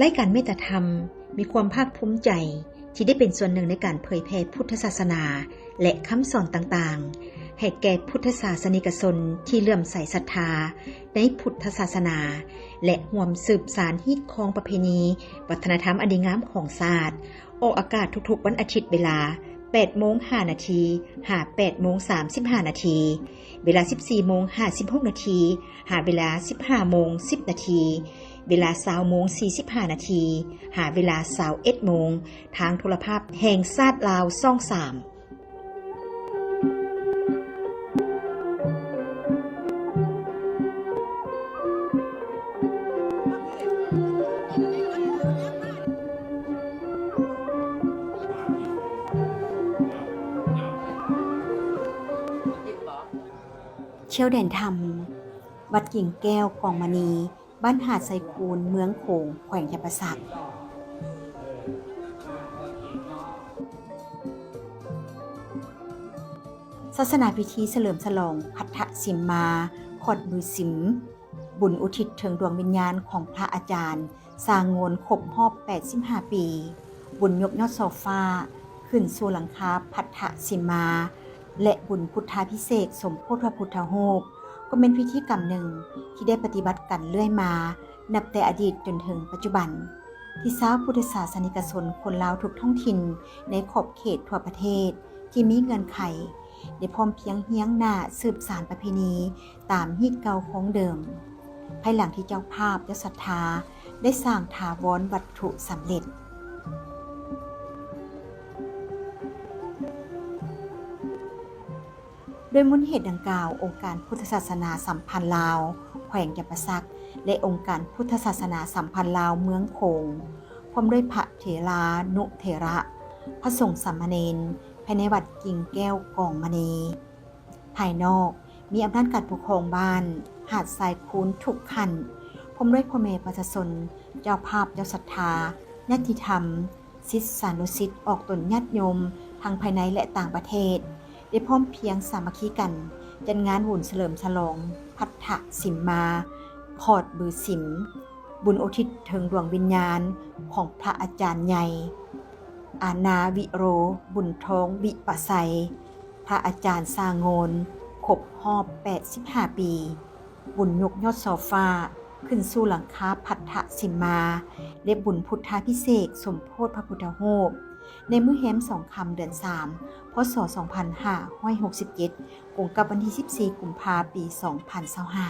ລາຍການເມດຕາທຳ ມີຄວາມພາກພູມໃຈທີ່ໄດ້ເປັນສ່ວນໜຶ່ງໃນການເຜີຍແຜ່ພຸດທະສາສະໜາ ແລະ ຄຳສອນຕ່າງໆ ໃຫ້ແກ່ພຸດທະສາສະນິກະຊົນທີ່ເຫຼື້ອມໃສສັດທາໃນພຸດທະສາສະໜາ ແລະ ຮ່ວມສືບສານຮີດຄອງປະເພນີ ວັດທະນະທຳອັນດີງາມຂອງຊາດ. ອອກອາກາດທຸກໆວັນອາທິດເວລາແປດໂມງຫ້ານາທີ ຫາແປດໂມງສາມສິບຫ້ານາທີ, ເວລາສິບສີ່ໂມງຫ້າສິບຫົກນາທີ ຫາເວລາສິບຫ້າໂມງສິບນາທີ, ເວລາຊາວໂມງສີ່ສິບຫ້ານາທີ ຫາເວລາຊາວເອັດໂມງ ທາງໂທລະພາບແຫ່ງຊາດລາວ ຊ່ອງສາມ. ທ່ຽວແດນທຳ ວັດກິ່ງແກ້ວກອງມະນີ ບ້ານຫາດໄຊຄູນ ເມືອງໂຂງ ແຂວງຈຳປາສັກ. ສາສະໜາພິທີສະເຫຼີມສະຫຼອງພັດທະສິມມາ ຂອດບືສິມ, ບຸນອຸທິດເຖິງດວງວິນຍານຂອງພະອາຈານ ຊາງໂງນ ຄົບຮອບແປດສິບຫ້າປີ, ບຸນຍົກຍອດຊໍ່ຟ້າຂຶ້ນສູ່ຫຼັງຄາພັດທະສິມມາ ແລະ ບຸນພຸດທາພິເສກສົມໂພດພະພຸດທະຮູບ ກໍແມ່ນພິທີກຳໜຶ່ງທີ່ໄດ້ປະຕິບັດກັນເລື້ອຍມາ ນັບແຕ່ອະດີດຈົນເຖິງປັດຈຸບັນ ທີ່ຊາວພຸດທະສາສະນິກະຊົນຄົນລາວທຸກທ້ອງຖິ່ນໃນຂອບເຂດທົ່ວປະເທດທີ່ມີເງື່ອນໄຂ ໄດ້ພ້ອມພຽງຮຽງໜ້າສືບສານປະເພນີຕາມຮີດເກົ່າຄອງເດີມ. ພາຍຫຼັງທີ່ເຈົ້າພາບ ເຈົ້າສັດທາ ໄດ້ສ້າງຖາວອນວັດຖຸສຳເລັດ. ດ້ວຍມູນເຫດດັ່ງກ່າວ, ອົງການພຸດທະສາສະໜາສຳພັນລາວ ແຂວງຈຳປາສັກ ແລະ ອົງການພຸດທະສາສະໜາສຳພັນລາວ ເມືອງໂຂງ ພ້ອມດ້ວຍພະເຖລານຸເຖລະ, ພະສົງສາມະເນນ ພາຍໃນວັດກິ່ງແກ້ວກອງມະນີ ພາຍນອກ ມີອຳນາດການປົກຄອງບ້ານ ຫາດຊາຍຄູນທຸກຂັ້ນ ພ້ອມດ້ວຍພໍ່ແມ່ປະຊາຊົນ, ເຈົ້າພາບເຈົ້າສັດທາ, ຍາດຕິທຳ, ສິດສານຸສິດ ອອກຕົນຍາດໂຍມ ທັງພາຍໃນ ແລະ ຕ່າງປະເທດ ໄດ້ພ້ອມພຽງສາມັກຄີກັນ ຈັດງານບຸນສະເຫຼີມສະຫຼອງພັດທະສິມມາ ຂອດບືສິມ ບຸນອຸທິດເຖິງດວງວິນຍານຂອງພະອາຈານໃຫຍ່ ອານາວິໂຣ ບຸນທອງ ວິປະໄຊ, ພະອາຈານຊາງໂງນ ຄົບຮອບແປດສິບຫ້າປີ, ບຸນຍົກຍອດຊໍ່ຟ້າຂຶ້ນສູ່ຫຼັງຄາພັດທະສິມມາ ແລະ ບຸນພຸດທາພິເສກສົມໂພດພະພຸດທະຮູບ ໃນມື້ແຮມສອງຄ່ຳເດືອນສາມ ພ.ສ. ສອງພັນຫ້າຮ້ອຍຫົກສິບເຈັດ ກົງກັບວັນທີສິບສີ່ ກຸມພາ ປີສອງພັນຊາວຫ້າ.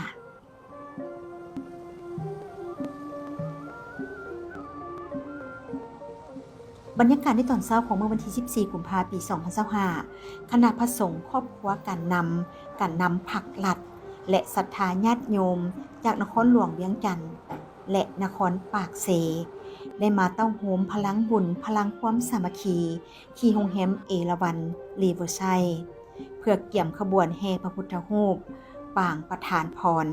ບັນຍາກາດໃນຕອນເຊົ້າຂອງມື້ວັນທີສິບສີ່ ກຸມພາ ປີສອງພັນຊາວຫ້າ ຄະນະພະສົງ, ຄອບຄົວການນຳ, ການນຳພັກລັດ ແລະ ສັດທາຍາດໂຍມຈາກນະຄອນຫຼວງວຽງຈັນ ແລະ ນະຄອນປາກເຊ ໄດ້ມາເຕົ້າໂຮມພະລັງບຸນ, ພະລັງຄວາມສາມັກຄີ ທີ່ໂຮງແຮມເອລາວັນ ຣີເວີໄຊ ເພື່ອກຽມຂະບວນແຫ່ພະພຸດທະຮູບປາງປະທານພອນ.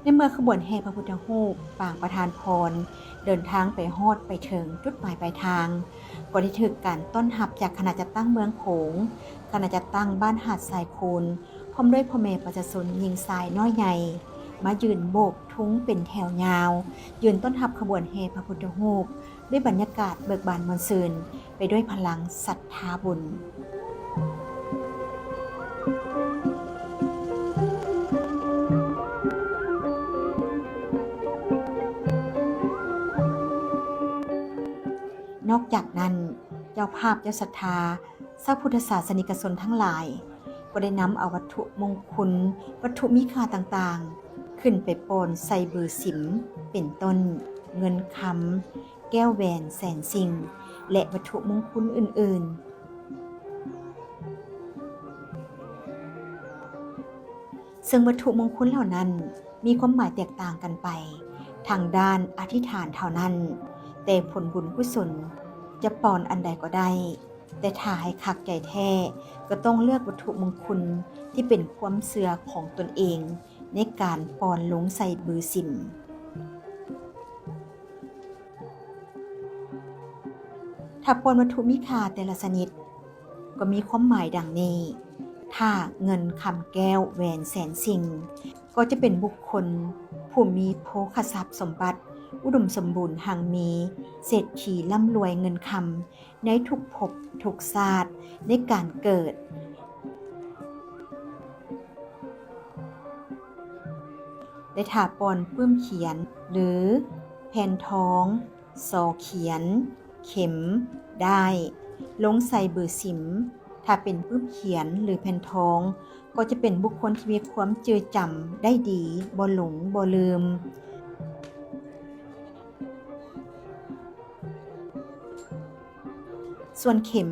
ໃນເມື່ອຂະບວນແຫ່ພະພຸດທະຮູບປາງປະທານພອນ ເດີນທາງໄປຮອດໄປເຖິງຈຸດໝາຍປາຍທາງ, ກໍໄດ້ຖືກການຕ້ອນຮັບຈາກຄະນະຈັດຕັ້ງເມືອງໂຂງ, ຄະນະຈັດຕັ້ງບ້ານຫາດຊາຍຄູນ, ພ້ອມດ້ວຍພໍ່ແມ່ປະຊາຊົນຍິງຊາຍນ້ອຍໃຫຍ່ ມາຢືນໂບກທຸງເປັນແຖວຍາວ, ຢືນຕ້ອນຮັບຂະບວນແຫ່ພະພຸດທະຮູບ ດ້ວຍບັນຍາກາດເບີກບານມ່ວນຊື່ນ ໄປດ້ວຍພະລັງສັດທາບຸນ. ນອກຈາກນັ້ນ, ເຈົ້າພາບເຈົ້າສັດທາ ຊາວພຸດທະສາສະນິກະຊົນທັງຫຼາຍ ກໍໄດ້ນຳເອົາວັດຖຸມົງຄຸນ, ວັດຖຸມີຄ່າຕ່າງໆ ຂຶ້ນໄປປ່ອນໃສ່ບືສິມ ເປັນຕົ້ນ ເງິນຄຳ, ແກ້ວແຫວນແສນສິ່ງ ແລະ ວັດຖຸມົງຄຸນອື່ນໆ ເຊິ່ງວັດຖຸມົງຄຸນເຫຼົ່ານັ້ນມີຄວາມໝາຍແຕກຕ່າງກັນໄປທາງດ້ານອະທິຖານເທົ່ານັ້ນ, ແຕ່ຜົນບຸນກຸສົນຈະປ່ອນອັນໃດກໍໄດ້, ແຕ່ຖ້າໃຫ້ຄັກໃຈແທ້ ກໍຕ້ອງເລືອກວັດຖຸມົງຄຸນທີ່ເປັນຄວາມເຊື່ອຂອງຕົນເອງໃນການປ່ອນລົງໃສ່ບືສິມ. ຖ້າປ້ອນວັດຖຸມີຄ່າແຕ່ລະຊະນິດ ກໍມີຄວາມໝາຍດັ່ງນີ້: ຖ້າເງິນຄຳແກ້ວແຫວນແສນສິ່ງ ກໍຈະເປັນບຸກຄົນຜູ້ມີໂພຄະຊັບສົມບັດ ອຸດົມສົມບູນຮັ່ງມີ ເສດຖີລ່ຳລວຍເງິນຄຳ ໃນທຸກພົບທຸກຊາດໃນການເກີດ ແລະ ຖ້າປ້ອນປຶ້ມຂຽນ ຫຼື ແຜ່ນທອງ, ສໍຂຽນ, ເຂັມ, ດ້າຍ, ລົງໃສ່ເບີສິມ, ຖ້າເປັນປຶ້ມຂຽນ ຫຼື ແຜ່ນທອງ ກໍຈະເປັນບຸກຄົນທີ່ມີຄວາມຈື່ຈຳໄດ້ດີ, ບໍ່ຫຼົງ, ບໍ່ລືມ. ສ່ວນເຂັມ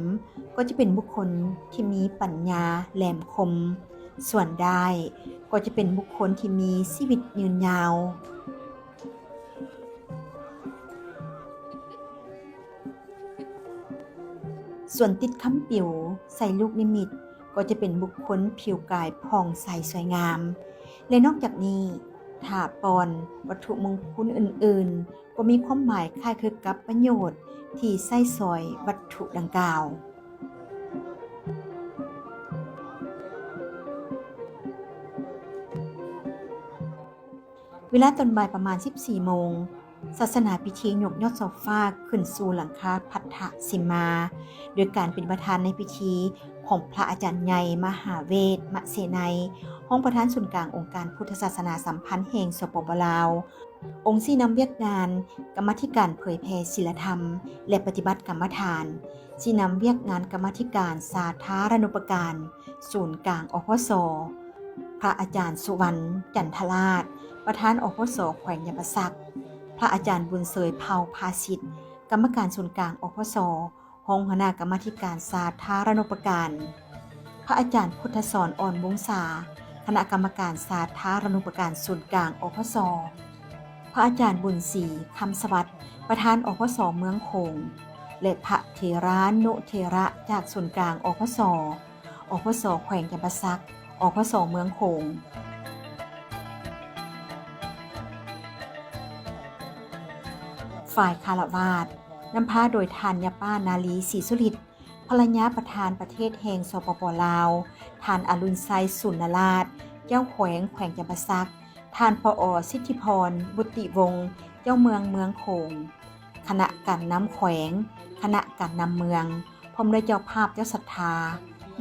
ກໍຈະເປັນບຸກຄົນທີ່ມີປັນຍາແຫຼມຄົມ, ສ່ວນດ້າຍກໍຈະເປັນບຸກຄົນທີ່ມີຊີວິດຍືນຍາວ. ສ່ວນຕິດຄຳປິວໃສ່ລູກນິມິດ ກໍຈະເປັນບຸກຄົນຜິວກາຍຜ່ອງໃສສວຍງາມ ແລະ ນອກຈາກນີ້ ຖ້າປ້ອນວັດຖຸມຸງຄຸນອື່ນໆ ກໍມີຄວາມໝາຍຄ້າຍຄືກັບປະໂຫຍດທີ່ໃຊ້ສອຍວັດຖຸດັ່ງກ່າວ. ເວລາຕອນບ່າຍປະມານສິບສີ່ໂມງ ສາສະໜາພິທີຍົກຍອດໂຊຟາຂຶ້ນສູ່ຫຼັງຄາພັດທະສິມມາ ໂດຍການເປັນປະທານໃນພິທີຂອງພະອາຈານໃຫຍ່ ມະຫາເວດ ມະເສໄນ ຮອງປະທານສູນກາງອົງການພຸດທະສາສະໜາສຳພັນແຫ່ງ ສປປ ລາວ, ອົງຊີ້ນຳວຽກງານກຳມາທິການເຜີຍແຜ່ສີລະທຳ ແລະ ປະຕິບັດກຳມະຖານ, ຊີ້ນຳວຽກງານກຳມາທິການສາທາລະນຸປະການ ສູນກາງ ອພສ, ພະອາຈານ ສຸວັນ ຈັນທະລາດ ປະທານ ອພສ ແຂວງຈຳປາສັກ, ພະອາຈານ ບຸນເສີຍ ເຜົ່າພາສິດ ກຳມະການສູນກາງ ອພສ, ຮອງຫົວໜ້າກຳມາທິການສາທາລະນຸປະການ, ພະອາຈານ ພຸດທະສອນ ອອນວົງສາ ຄະນະກຳມະການສາທາລະນຸປະການສູນກາງ ອພສ, ພະອາຈານ ບຸນສີ ຄຳສະຫວັດ ປະທານ ອພສ ເມືອງໂຂງ ແລະ ພະເຖລານຸເຖລະຈາກສູນກາງ ອພສ, ອພສ ແຂວງຈຳປາສັກ, ອພສ ເມືອງໂຂງ. ຝ່າຍຄາລະວາດ ນຳພາໂດຍທ່ານຍາປ້າ ນາລີ ສີສຸລິດ ພັນລະຍາປະທານປະເທດແຫ່ງ ສປປ ລາວ, ທ່ານ ອະລຸນໄຊ ສູນນະລາດ ເຈົ້າແຂວງ ແຂວງຈຳປາສັກ, ທ່ານ ປອ ສິດທິພອນ ບຸດຕິວົງ ເຈົ້າເມືອງເມືອງໂຂງ, ຄະນະການນຳແຂວງ, ຄະນະການນຳເມືອງ, ພ້ອມດ້ວຍເຈົ້າພາບເຈົ້າສັດທາ,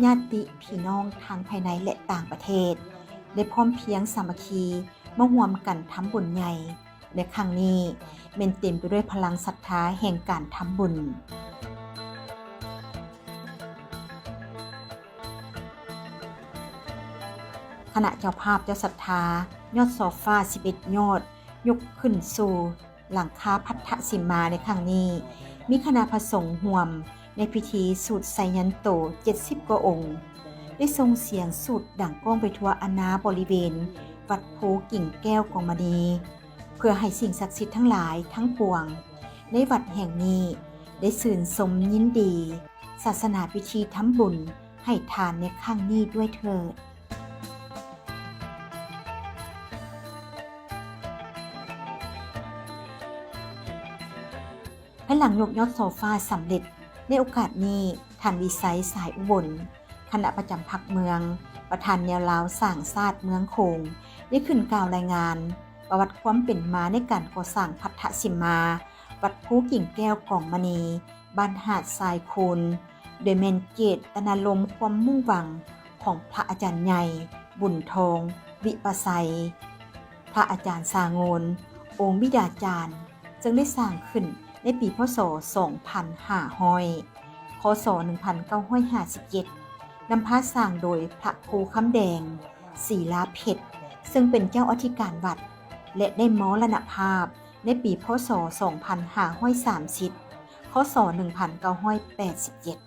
ຍາດຕິພີ່ນ້ອງທັງພາຍໃນ ແລະ ຕ່າງປະເທດ ໄດ້ພ້ອມພຽງສາມັກຄີ ມາຮ່ວມກັນທຳບຸນໃຫຍ່ ໃນຄັ້ງນີ້ແມ່ນເຕັມໄປດ້ວຍພະລັງສັດທາແຫ່ງການທຳບຸນ. ຄະນະເຈົ້າພາບເຈົ້າສັດທາ ຍອດໂຊຟາສິບເອັດຍອດ ຍົກຂຶ້ນສູ່ຫຼັງຄາພັດທະສິມມາໃນຄັ້ງນີ້ ມີຄະນະພະສົງຮ່ວມ ໃນພິທີສູດໄຊຍັນໂຕເຈັດສິບກວ່າອົງ ໄດ້ສົ່ງສຽງສູດດັງກ້ອງໄປທົ່ວອານາບໍລິເວນວັດພູກິ່ງແກ້ວກອງມະນີ ເພື່ອໃຫ້ສິ່ງສັກສິດທັງຫຼາຍທັງປວງໃນວັດແຫ່ງນີ້ ໄດ້ຊື່ນຊົມຍິນດີສາສະໜາພິທີທຳບຸນໃຫ້ທານໃນຄັ້ງນີ້ດ້ວຍເທີດ. ພາຍຫຼັງຍົກຍອດໂຊຟາສຳເລັດ, ໃນໂອກາດນີ້ ທ່ານ ວິໄຊ ສາຍອຸບົນ ຄະນະປະຈຳພັກເມືອງ, ປະທານແນວລາວສ້າງຊາດເມືອງໂຂງ ໄດ້ຂຶ້ນກ່າວລາຍງານປະຫວັດຄວາມເປັນມາໃນການກໍ່ສ້າງພັດທະສິມມາ ວັດພູກິ່ງແກ້ວກອງມະນີ ບ້ານຫາດຊາຍຄູນ ໂດຍແມ່ນເຈດຕະນາລົມຄວາມມຸ່ງຫວັງຂອງພະອາຈານໃຫຍ່ ບຸນທອງ ວິປະໄຊ, ພະອາຈານຊາໂງນ ອົງບິດາຈານ ເຊິ່ງໄດ້ສ້າງຂຶ້ນໃນປີ ພ.ສ. ສອງພັນຫ້າຮ້ອຍ ຄ.ສ. ໜຶ່ງພັນເກົ້າຮ້ອຍຫ້າສິບເຈັດ ນຳພາສ້າງໂດຍພະຄູຄຳແດງ ສີລາເພັດ ເຊິ່ງເປັນເຈົ້າອະທິການວັດ ແລະ ໄດ້ມໍລະນະພາບໃນປີ ພ.ສ. ສອງພັນຫ້າຮ້ອຍສາມສິບ ຄ.ສ. ໜຶ່ງພັນເກົ້າຮ້ອຍແປດສິບເຈັດ.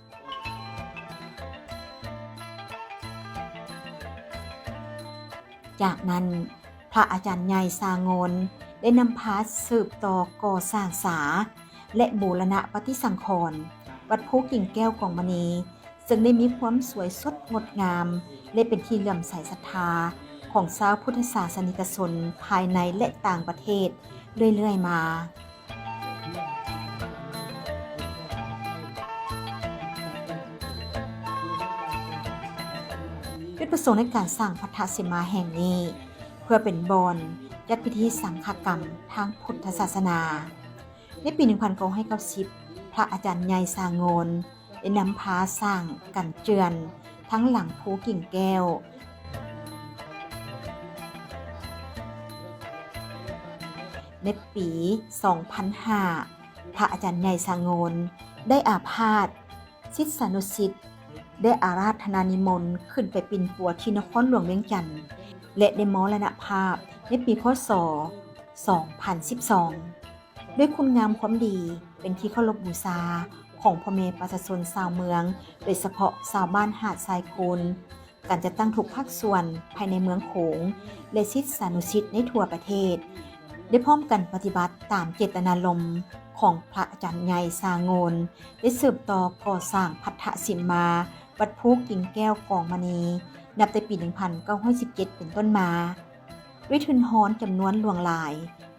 ຈາກນັ້ນ ພະອາຈານໃຫຍ່ຊາໂງນ ໄດ້ນຳພາສືບຕໍ່ກໍ່ສ້າງສາ ແລະ ບູລະນະປະຕິສັງຂອນ ວັດພູກິ່ງແກ້ວກອງມະນີ ເຊິ່ງໄດ້ມີຄວາມສວຍສົດງົດງາມ ແລະ ເປັນທີ່ເຫຼື້ອມໃສສັດທາຂອງຊາວພຸດທະສາສະນິກະຊົນພາຍໃນ ແລະ ຕ່າງປະເທດເລື້ອຍໆມາ. ຈຸດປະສົງໃນການສ້າງພັດທະສີມາແຫ່ງນີ້ ເພື່ອເປັນບ່ອນຈັດພິທີສັງຄະກຳທາງພຸດທະສາສະໜາ. ໃນປີໜຶ່ງພັນເກົ້າຮ້ອຍເກົ້າສິບ ພະອາຈານໃຫຍ່ຊາໂງນ ໄດ້ນຳພາສ້າງກັນເຈື່ອນທັງຫຼັງພູກິ່ງແກ້ວ. ໃນປີສອງພັນຫ້າ ພະອາຈານໃຫຍ່ຊາໂງນ ໄດ້ອາພາດ, ສິດສານຸສິດ ໄດ້ອາລາທະນານິມົນຂຶ້ນໄປປິ່ນປົວທີ່ນະຄອນຫຼວງວຽງຈັນ ແລະ ໄດ້ມໍລະນະພາບໃນປີ ຄ.ສ. ສອງພັນສິບສອງ. ດ້ວຍຄຸນງາມຄວາມດີ ເປັນທີ່ເຄົາລົບບູຊາຂອງພໍ່ແມ່ປະຊາຊົນຊາວເມືອງ, ໂດຍສະເພາະຊາວບ້ານຫາດຊາຍຄູນ, ການຈັດຕັ້ງທຸກພາກສ່ວນພາຍໃນເມືອງໂຂງ ແລະ ສິດສານຸສິດໃນທົ່ວປະເທດ ໄດ້ພ້ອມກັນປະຕິບັດຕາມເຈດຕະນາລົມຂອງພະອາຈານໃຫຍ່ຊາໂງນ, ໄດ້ສືບຕໍ່ກໍ່ສ້າງພັດທະສີມາວັດພູກິ່ງແກ້ວກອງມະນີ ນັບແຕ່ປີໜຶ່ງພັນເກົ້າຮ້ອຍສິບເຈັດເປັນຕົ້ນມາ. ດ້ວຍທຶນຮອນຈຳນວນຫຼວງຫຼາຍ,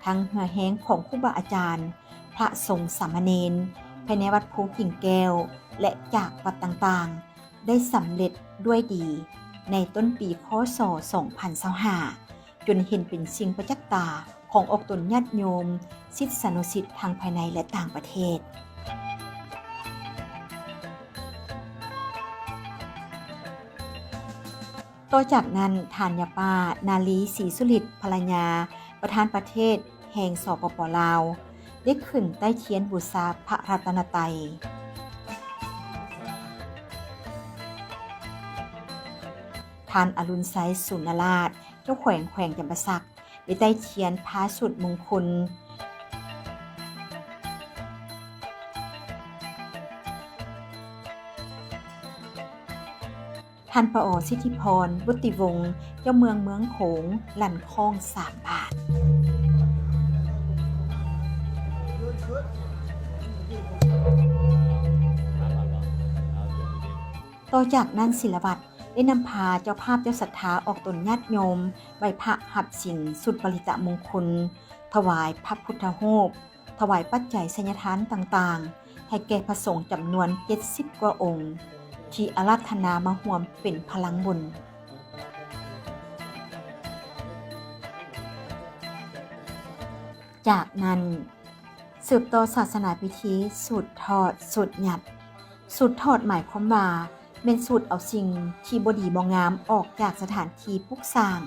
ທັງເຫື່ອແຮງຂອງຄູບາອາຈານ, ພະສົງສາມະເນນ ພາຍໃນວັດພູກິ່ງແກ້ວ ແລະ ຈາກວັດຕ່າງໆ ໄດ້ສຳເລັດດ້ວຍດີໃນຕົ້ນປີ ຄ.ສ. ສອງພັນຊາວຫ້າ ຈົນເຫັນເປັນສິ່ງປະຈັກຕາຂອງອອກຕົນຍາດໂຍມ, ສິດສານຸສິດທັງພາຍໃນ ແລະ ຕ່າງປະເທດ. ຕໍ່ຈາກນັ້ນ, ທ່ານຍາປ້າ ນາລີ ສີສຸລິດ ພັນລະຍາ ປະທານປະເທດແຫ່ງ ສປປ ລາວ ໄດ້ຂຶ້ນໃຕ້ທຽນບູຊາພະລັດຕະນະໄຕ. ທ່ານ ອະລຸນໄຊ ສູນນະລາດ ເຈົ້າແຂວງແຂວງຈຳປາສັກ ໄດ້ໃຕ້ທຽນພາສູດມຸງຄຸນ. ທ່ານ ປອ ສິດທິພອນ ບຸດຕິວົງ ເຈົ້າເມືອງເມືອງໂຂງ ລັ່ນຄ້ອງສາມບາດ. ຕໍ່ຈາກນັ້ນ ສິລະວັດ ໄດ້ນຳພາເຈົ້າພາບເຈົ້າສັດທາອອກຕົນຍາດໂຍມໄຫວ້ພະຮັບສິນຊຸດປະລິຕະມຸງຄຸນ, ຖວາຍພະພຸດທະຮູບ, ຖວາຍປັດໄຈໄຊຍະທານຕ່າງໆ ໃຫ້ແກ່ພະສົງຈຳນວນເຈັດສິບກວ່າອົງ ທີ່ອາລາທະນາມາຮ່ວມເປັນພະລັງບຸນ. ຈາກນັ້ນ ສືບຕໍ່ສາສະໜາພິທີສູດທອດ, ສູດຍັດ. ສູດທອດໝາຍຄວາມວ່າ ແມ່ນສູດເອົາສິ່ງທີ່ບໍ່ດີບໍ່ງາມອອກຈາກສະຖານທີ່ປຸກສ້າງ.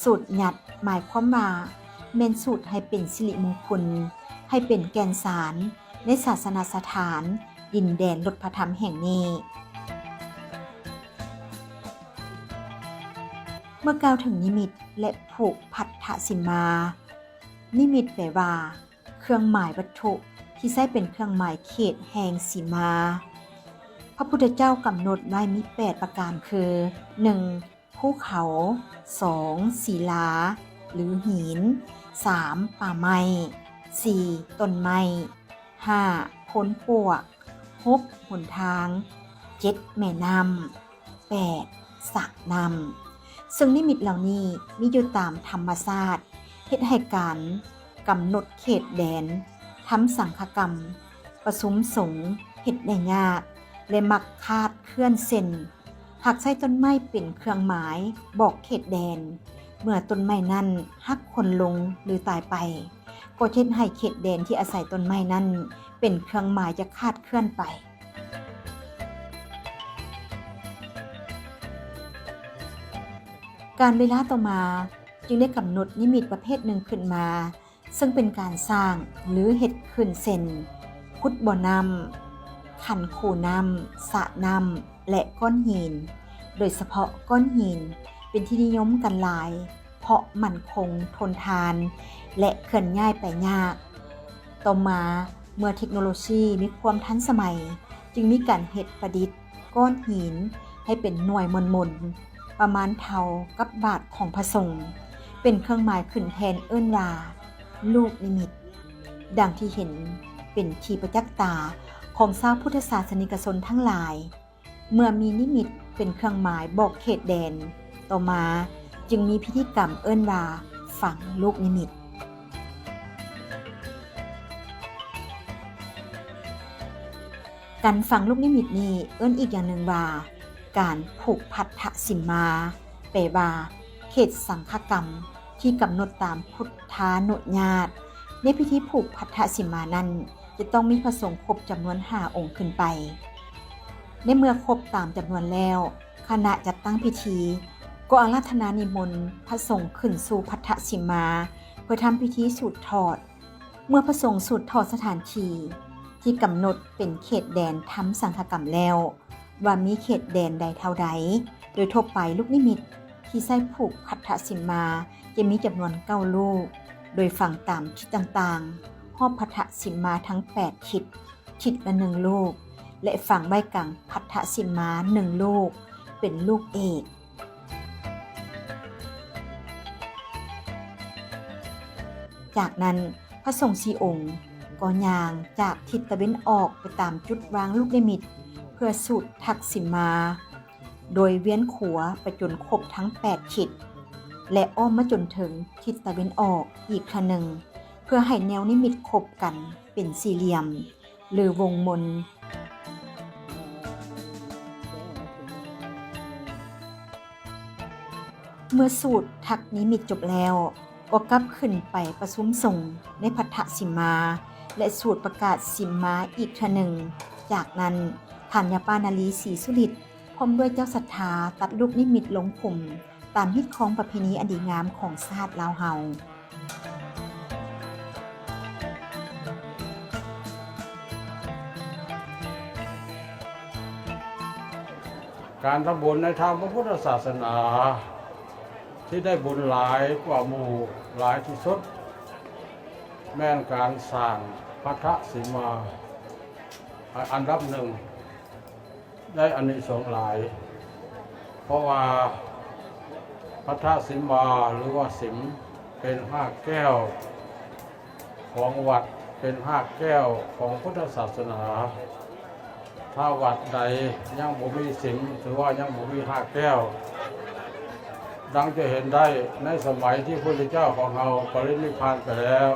ສູດຍັດໝາຍຄວາມວ່າ ແມ່ນສູດໃຫ້ເປັນສິລິມຸງຄຸນ, ໃຫ້ເປັນແກ່ນສານໃນສາສະນະສະຖານດິນແດນລົດພະທຳແຫ່ງນີ້. ເມື່ອກ່າວເຖິງນິມິດ ແລະ ຜູກພັດທະສີມາ, ນິມິດແປວ່າ ເຄື່ອງໝາຍວັດຖຸທີ່ໃຊ້ເປັນເຄື່ອງໝາຍເຂດແຫ່ງສີມາ. ພະພຸດທະເຈົ້າກຳນົດໄວ້ມີແປດປະການຄື ໜຶ່ງ ພູເຂົາ, ສອງ ສີລາ ຫຼື ຫີນ, ສາມ ປ່າໄມ້, ສີ່ ຕົ້ນໄມ້, ຫ້າ ໂພນປວກ, ຫົກ ຫົນທາງ, ເຈັດ ແມ່ນ້ຳ, ແປດ ສະນ້ຳ. ເຊິ່ງນິມິດເຫຼົ່ານີ້ມີຢູ່ຕາມທຳມະຊາດ, ເຮັດໃຫ້ການກຳນົດເຂດແດນ, ທຳສັງຄະກຳ, ປະຊຸມສົງເຮັດໄດ້ຍາກ ແລະ ມັກຄາດເຄື່ອນເຊັ່ນ ຫາກໃຊ້ຕົ້ນໄມ້ເປັນເຄື່ອງໝາຍບອກເຂດແດນ, ເມື່ອຕົ້ນໄມ້ນັ້ນຫັກໂຄ່ນລົງ ຫຼື ຕາຍໄປ, ກໍຈະເຮັດໃຫ້ເຂດແດນທີ່ອາໄສຕົ້ນໄມ້ນັ້ນເປັນເຄື່ອງໝາຍຈະຄາດເຄື່ອນໄປ. ການເວລາຕໍ່ມາຈຶ່ງໄດ້ກຳນົດນິມິດປະເພດໜຶ່ງຂຶ້ນມາ, ເຊິ່ງເປັນການສ້າງ ຫຼື ເຮັດຂຶ້ນເຊັ່ນ ຂຸດບໍ່ນ້ຳ, ຂັນຄູນ້ຳ, ສະນ້ຳ ແລະ ກ້ອນຫີນ, ໂດຍສະເພາະກ້ອນຫີນເປັນທີ່ນິຍົມກັນຫຼາຍ ເພາະໝັ້ນຄົງ, ທົນທານ ແລະ ເຄື່ອນຍ້າຍໄປຍາກ. ຕໍ່ມາ ເມື່ອເທັກໂນໂລຊີມີຄວາມທັນສະໄໝ, ຈຶ່ງມີການເຮັດປະດິດກ້ອນຫີນໃຫ້ເປັນໜ່ວຍມົນໆ ປະມານເທົ່າກັບບາດຂອງພະສົງ, ເປັນເຄື່ອງໝາຍຂຶ້ນແທນເອີ້ນວ່າ ລູກນິມິດ, ດັ່ງທີ່ເຫັນເປັນທີ່ປະຈັກຕາຂອງຊາວພຸດທະສາສະນິກະຊົນທັງຫຼາຍ. ເມື່ອມີນິມິດເປັນເຄື່ອງໝາຍບອກເຂດແດນ, ຕໍ່ມາຈຶ່ງມີພິທີກຳເອີ້ນວ່າ ຝັງລູກນິມິດ. ການຝັງລູກນິມິດນີ້ເອີ້ນອີກຢ່າງໜຶ່ງວ່າ ການຜູກພັດທະສິມມາ ແປວ່າ ເຂດສັງຄະກຳທີ່ກຳນົດຕາມພຸດທານຸຍາດ. ໃນພິທີຜູກພັດທະສິມມານັ້ນ ຈະຕ້ອງມີພະສົງຄົບຈຳນວນຫ້າອົງຂຶ້ນໄປ. ໃນເມື່ອຄົບຕາມຈຳນວນແລ້ວ, ຄະນະຈັດຕັ້ງພິທີກໍອາລາທະນານິມົນພະສົງຂຶ້ນສູ່ພັດທະສິມມາ ເພື່ອທຳພິທີສູດຖອດ. ເມື່ອພະສົງສູດຖອດສະຖານທີ່ທີ່ກຳນົດເປັນເຂດແດນທຳສັງຄະກຳແລ້ວ ວ່າມີເຂດແດນໃດເທົ່າໃດ, ໂດຍທົ່ວໄປລູກນິມິດທີ່ໃຊ້ຜູກພັດທະສິມມາຈະມີຈຳນວນເກົ້າລູກ ໂດຍຝັງຕາມທິດຕ່າງໆ ຮອບພັດທະສິມມາທັງແປດທິດ, ທິດລະໜຶ່ງລູກ ແລະ ຝັງໄວ້ກາງພັດທະສິມມາໜຶ່ງລູກ ເປັນລູກເອກ. ຈາກນັ້ນ ພະສົງສີ່ອົງກໍຍ່າງຈາກທິດຕາເວັນອອກໄປຕາມຈຸດວາງລູກນິມິດ ເພື່ອສູດທັກສິມມາ ໂດຍວຽນຂົວໄປຈົນຄົບທັງແປດທິດ ແລະ ອ້ອມມາຈົນເຖິງທິດຕາເວັນອອກອີກເທື່ອໜຶ່ງ ເພື່ອໃຫ້ແນວນິມິດຄົບກັນເປັນສີ່ຫຼ່ຽມ ຫຼື ວົງມົນ. ເມື່ອສູດທັກນິມິດຈົບແລ້ວ, ກໍກັບຂຶ້ນໄປປະຊຸມສົງໃນພັດທະສິມມາ ແລະ ສູດປະກາດສິມມາອີກເທື່ອໜຶ່ງ. ຈາກນັ້ນ, ທ່ານຍາປ້ານາລີ ສີສຸລິດ ພ້ອມດ້ວຍເຈົ້າສັດທາ ຕັດລູກນິມິດລົງຂຸມ ຕາມຮີດຄອງປະເພນີອັນດີງາມຂອງຊາດລາວເຮົາ. ການທຳບຸນໃນທາງພະພຸດທະສາສະໜາ ທີ່ໄດ້ບຸນຫຼາຍກວ່າໝູ່ຫຼາຍທີ່ສຸດ ແມ່ນການສ້າງພັດທະສິມມາ ອັນດັບໜຶ່ງ ໄດ້ອານິສົງຫຼາຍ ເພາະວ່າພັດທະສິມມາ ຫຼືວ່າສິມ ເປັນຮາກແກ້ວຂອງວັດ, ເປັນຮາກແກ້ວຂອງພຸດທະສາສະໜາ. ຖ້າວັດໃດຍັງບໍ່ມີສິມ ຖືວ່າຍັງບໍ່ມີຮາກແກ້ວ. ດັ່ງຈະເຫັນໄດ້ໃນສະໄໝທີ່ພຸດທະເຈົ້າຂອງເຮົາປະລິນິບພານໄປແລ້ວ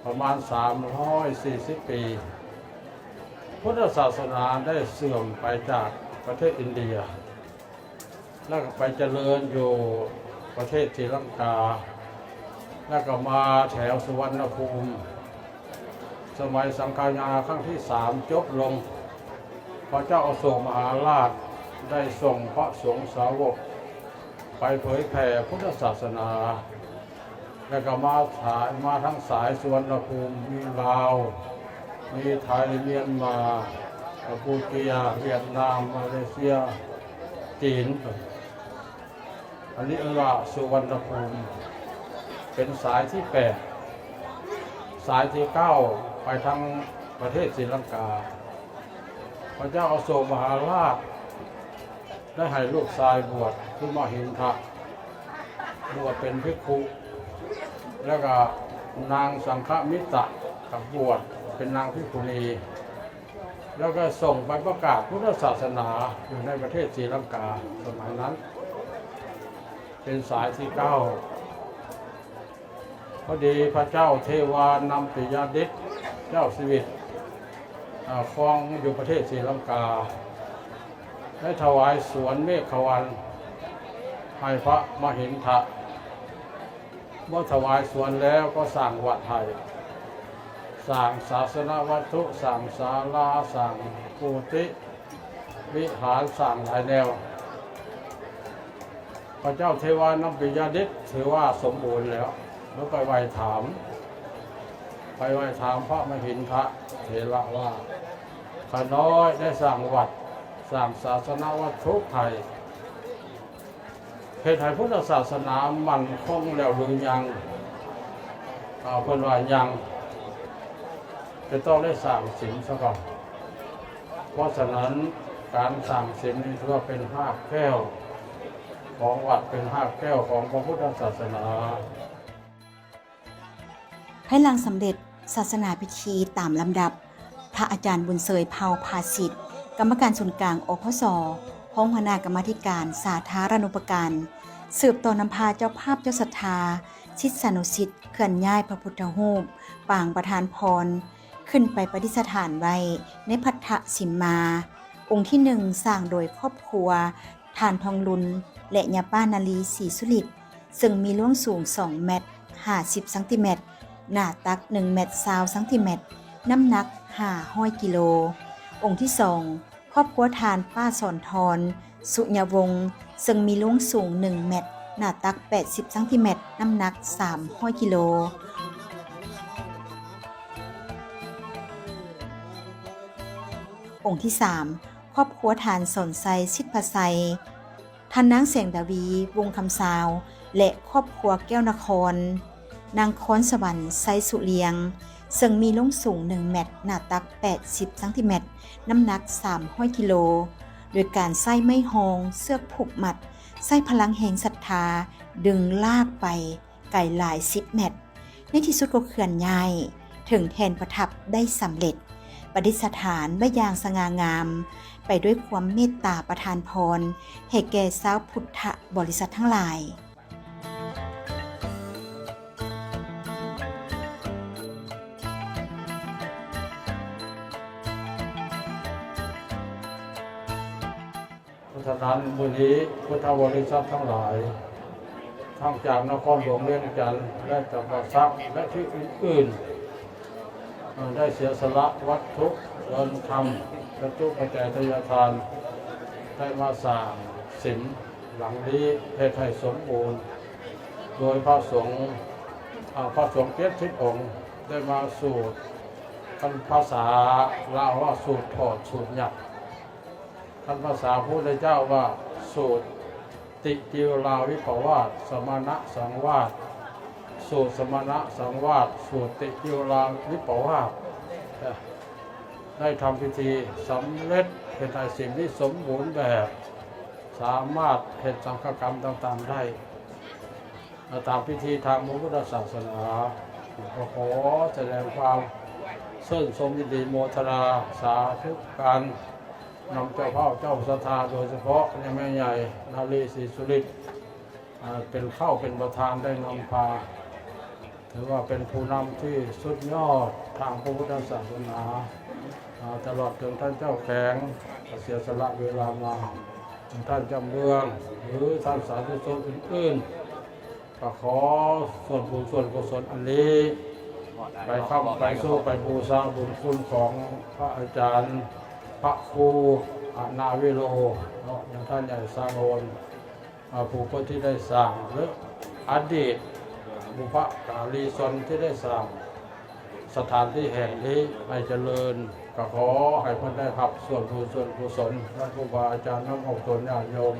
ປະມານສາມຮ້ອຍສີ່ສິບປີ, ພຸດທະສາສະໜາໄດ້ເສື່ອມໄປຈາກປະເທດອິນເດຍ ແລ້ວກໍໄປຈະເລີນຢູ່ປະເທດສີລັງກາ ແລ້ວກໍມາແຖວສຸວັນນະພູມ. ສະໄໝສັງຄາຍາຄັ້ງທີສາມຈົບລົງ, ພະເຈົ້າອະໂສກມະຫາລາດໄດ້ສົ່ງພະສົງສາວົກໄປເຜີຍແຜ່ພຸດທະສາສະໜາ. ແລ້ວກໍມາສາຍ ມາທາງສາຍສຸວັນນະພູມ ມີລາວ ມີໄທ ມຽນມາ ກຳປູເຈຍ ຫວຽດນາມ ມາເລເຊຍ ຈີນ. ອັນນີ້ເອີ້ນວ່າສຸວັນນະພູມ ເປັນສາຍທີແປດ. ສາຍທີເກົ້າໄປທາງປະເທດສີລັງກາ. ພະເຈົ້າອະໂສກມະຫາລາດ ໄດ້ໃຫ້ລູກຊາຍບວດຄືມະຫິນທະ ບວດເປັນພິກຂຸ ແລ້ວກໍນາງສັງຄະມິຕະ ກັບບວດເປັນນາງພິກຂຸນີ ແລ້ວກໍສົ່ງໄປປະກາດພຸດທະສາສະໜາຢູ່ໃນປະເທດສີລັງກາສະໄໝນັ້ນ ເປັນສາຍທີເກົ້າ. ພໍດີພະເຈົ້າເທວານຳປິຍະດິດ ເຈົ້າຊີວິດ ອາ ຄອງຢູ່ປະເທດສີລັງກາ ໄດ້ຖວາຍສວນເມກຂະວັນໃຫ້ພະມະຫິນທະ. ເມື່ອຖວາຍສວນແລ້ວກໍສ້າງວັດໃຫ້, ສ້າງສາສະນະວັດຖຸ, ສ້າງສາລາ, ສ້າງກຸຕິວິຫານ, ສ້າງຫຼາຍແນວ. ພະເຈົ້າເທວານຳປິຍະດິດຖືວ່າສົມບູນແລ້ວ, ແລ້ວໄປໄຫວ້ຖາມ, ໄປໄຫວ້ຖາມພະມະຫິນທະເຖລະວ່າ, ຂ້ານ້ອຍໄດ້ສ້າງວັດ, ສ້າງສາສະນະວັດຖຸໃຫ້, ເຮັດໃຫ້ພຸດທະສາສະໜາໝັ້ນຄົງແລ້ວຫຼືຍັງ? ເພິ່ນວ່າຍັງ, ຈະຕ້ອງໄດ້ສ້າງສິມສາກ່ອນ. ເພາະສະນັ້ນ ການສ້າງສິມນີ້ຖືວ່າເປັນຮາກແກ້ວຂອງວັດ, ເປັນຮາກແກ້ວຂອງພະພຸດທະສາສະໜາ. ພາຍຫຼັງສຳເລັດສາສະໜາພິທີຕາມລຳດັບ, ພະອາຈານບຸນເຊີຍ ເຜົ່າພາສິດ, ກຳມະການສູນກາງ ອພສ, ຮອງຫົວໜ້າກຳມາທິການສາທາລະນຸປະການ, ສືບຕໍ່ນຳພາເຈົ້າພາບເຈົ້າສັດທາ, ສິດສານຸສິດ ເຄື່ອນຍ້າຍພະພຸດທະຮູບປາງປະທານພອນ ຂຶ້ນໄປປະດິດສະຖານໄວ້ໃນພັດທະສິມມາ ອົງທີໜຶ່ງ ສ້າງໂດຍຄອບຄົວທ່ານທອງລຸນ ແລະ ຍາປ້ານາລີ ສີສຸລິດ ເຊິ່ງມີລວງສູງສອງແມັດຫ້າສິບຊັງຕີແມັດ, ໜ້າຕັກໜຶ່ງແມັດຊາວຊັງຕີແມັດ, ນ້ຳໜັກຫ້າຮ້ອຍກິໂລ. ອົງທີສອງ ຄອບຄົວທ່ານປ້າສອນທອນ ສຸຍະວົງ ເຊິ່ງມີລວງສູງໜຶ່ງແມັດ, ໜ້າຕັກແປດສິບຊັງຕີແມັດ, ນ້ຳໜັກສາມຮ້ອຍກິໂລ. ອົງທີສາມ ຄອບຄົວທ່ານສອນໄຊ ສິດພະໄຊ, ທ່ານນາງແສງດາວີ ວົງຄຳຊາວ ແລະ ຄອບຄົວແກ້ວນະຄອນ, ນາງຄອນສະຫວັນ ໄຊສຸລຽງ ເຊິ່ງມີລວງສູງໜຶ່ງແມັດ, ໜ້າຕັກແປດສິບຊັງຕີແມັດ, ນ້ຳໜັກສາມຮ້ອຍກິໂລ, ໂດຍການໃຊ້ໄມ້ຮອງ, ເຊືອກຜູກມັດ, ໃຊ້ພະລັງແຮງສັດທາ ດຶງລາກໄປໄກຫຼາຍສິບແມັດ. ໃນທີ່ສຸດກໍເຄື່ອນຍ້າຍເຖິງແທ່ນປະທັບໄດ້ສຳເລັດ, ປະດິດສະຖານໄວ້ຢ່າງສະຫງ່າງາມ, ໄປດ້ວຍຄວາມເມດຕາປະທານພອນໃຫ້ແກ່ຊາວພຸດທະບໍລິສັດທັງຫຼາຍ. ເພາະສະນັ້ນ ມື້ນີ້ພຸດທະບໍລິສັດທັງຫຼາຍ ທັງຈາກນະຄອນຫຼວງວຽງຈັນ ແລະ ຈຳປາສັກ ແລະ ທີ່ອື່ນໆ ໄດ້ເສຍສະຫຼະວັດຖຸ ເງິນຄຳ ຈະຕຸປັດໄຈທະຍາທານ ໄດ້ມາສ້າງສິມຫຼັງນີ້ ເຮັດໃຫ້ສົມບູນ ໂດຍພະສົງ ອາ ພະສົງເຈັດສິບອົງ ໄດ້ມາສູດ ຄັນພາສາລາວວ່າສູດຖອດ ສູດຍັດ. ຄັນພາສາພະພຸດທະເຈົ້າວ່າສູດຕິຈິວລາວິປະວາດ ສະມະນະສັງວາດ ສູດສະມະນະສັງວາດ ສູດຕິຈິວລາວິປະວາດ ໄດ້ທຳພິທີສຳເລັດ ເຮັດໃຫ້ສິ່ງນີ້ສົມບູນແບບ ສາມາດເຮັດສັງຄະກຳຕ່າງໆໄດ້ ຕາມພິທີທາງພະພຸດທະສາສະໜາ. ກໍຂໍສະແດງຄວາມຊື່ນຊົມຍິນດີໂມທະນາສາທຸການນຳເຈົ້າພາບເຈົ້າສັດທາ ໂດຍສະເພາະຍາແມ່ໃຫຍ່ນາລີ ສີສຸລິດ ອາ ເປັນເຄົ້າເປັນປະທານໄດ້ນຳພາ ຖືວ່າເປັນຜູ້ນຳທີ່ສຸດຍອດທາງພະພຸດທະສາສະໜາ ອາ ຕະຫຼອດເຖິງທ່ານເຈົ້າແຂວງ ກະເສຍສະຫຼະເວລາມາ ທ່ານເຈົ້າເມືອງ ຫຼື ທ່ານສາທຸຊົນອື່ນໆ ກະຂໍສ່ວນບຸນສ່ວນກຸສົນອັນນີ້ ໄປຄ້ຳໄປຊູໄປບູຊາບຸນຄຸນຂອງພະອາຈານ ພະຄູ ອະນາວິໂລ ເນາະ ຢ່າງທ່ານໃຫຍ່ສາງໂອນ ອາ ຜູ້ຄົນທີ່ໄດ້ສ້າງ ຫຼື ອະດີດບຸບພະກາລີຊົນທີ່ໄດ້ສ້າງສະຖານທີ່ແຫ່ງນີ້ໃຫ້ຈະເລີນ ກໍຂໍໃຫ້ເພິ່ນໄດ້ຮັບສ່ວນບຸນສ່ວນກຸສົນ ແລະ ຄູບາອາຈານນຳອອກຕົນຍາດໂຍມ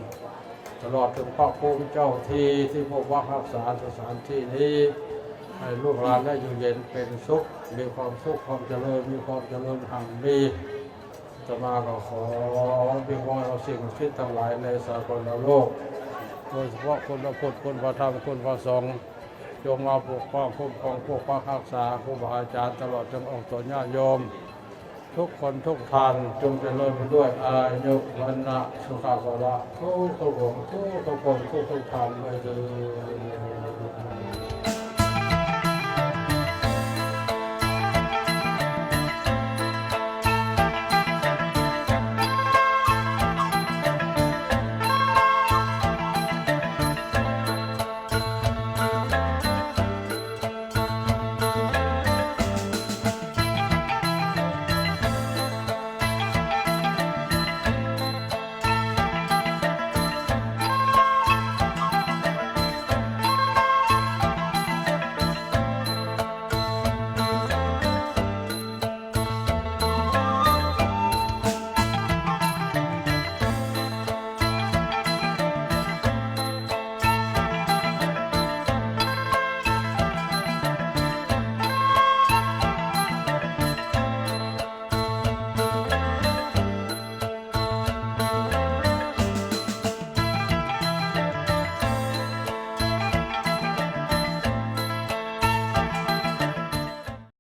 ຕະຫຼອດເຖິງພະພູມເຈົ້າທີ່ ທີ່ປົກປັກຮັກສາສະຖານທີ່ນີ້ ໃຫ້ລູກຫຼານໄດ້ຢູ່ເຢັນເປັນສຸກ ມີຄວາມສຸກຄວາມຈະເລີນ ມີຄວາມຈະເລີນຮັ່ງມີ. ອາດຕະມາກໍຂໍວິງວອນເອົາສິ່ງສັກສິດທັງຫຼາຍໃນສາກົນລະໂລກ ໂດຍສະເພາະຄຸນພະພຸດ ຄຸນພະທຳ ຄຸນພະສົງ ຈົ່ງມາປົກປ້ອງຄຸ້ມຄອງ ປົກປັກຮັກສາຄູບາອາຈານ ຕະຫຼອດເຖິງອອກຕົນຍາດໂຍມ ທຸກຄົນທຸກທ່ານ ຈົ່ງຈະເລີນໄປດ້ວຍອາຍຸ ວັນນະ ສຸຂະ ພະລະ ທຸກໆອົງ ທຸກໆຄົນ ທຸກໆທ່ານດ້ວຍເທີ້ນ.